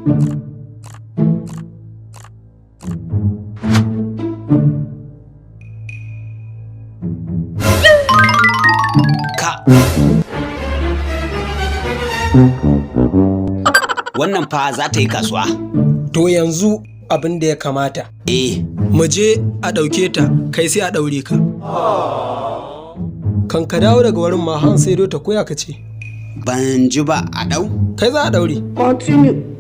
Ka. Wannan fa za ta yi kasuwa. To yanzu abin da ya kamata. Eh. Mu je a ɗauke ta, kai sai a ɗaure ka. Kan ka dawo daga wurin ma han sai ta koya ka ce. Ban ji ba, a ɗau? Kai za a ɗaure.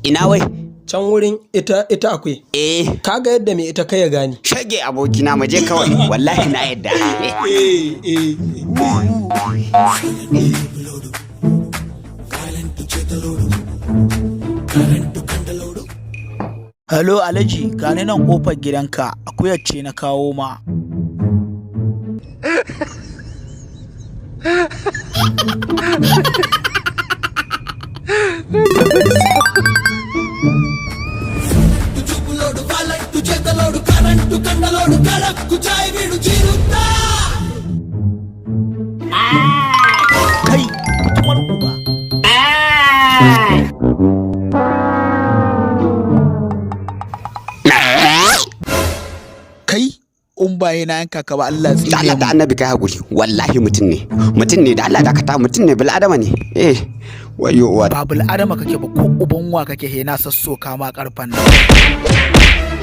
Ina wai? Can wurin ita akwai. Eh. Kaga yadda mai ita kai ya gane. Shage abokina, mu je kawai. Wallahi na yadda. Eh eh. Halo Alhaji, gani nan kofar gidanka, akuyar ce na kawo ma. Kai, kutumar uba. Kai, in ba na yanka ka ba, Allah Da tsine Allah da mu. Annabi kai hakuri. Wallahi mutum ne. Mutum ne, da Allah dakata, mutum ne, bil adama ne. Eh. Wayo uwa. Ba bil adama kake ba, ko uban wa kake, he na sassoka ma karfan nan.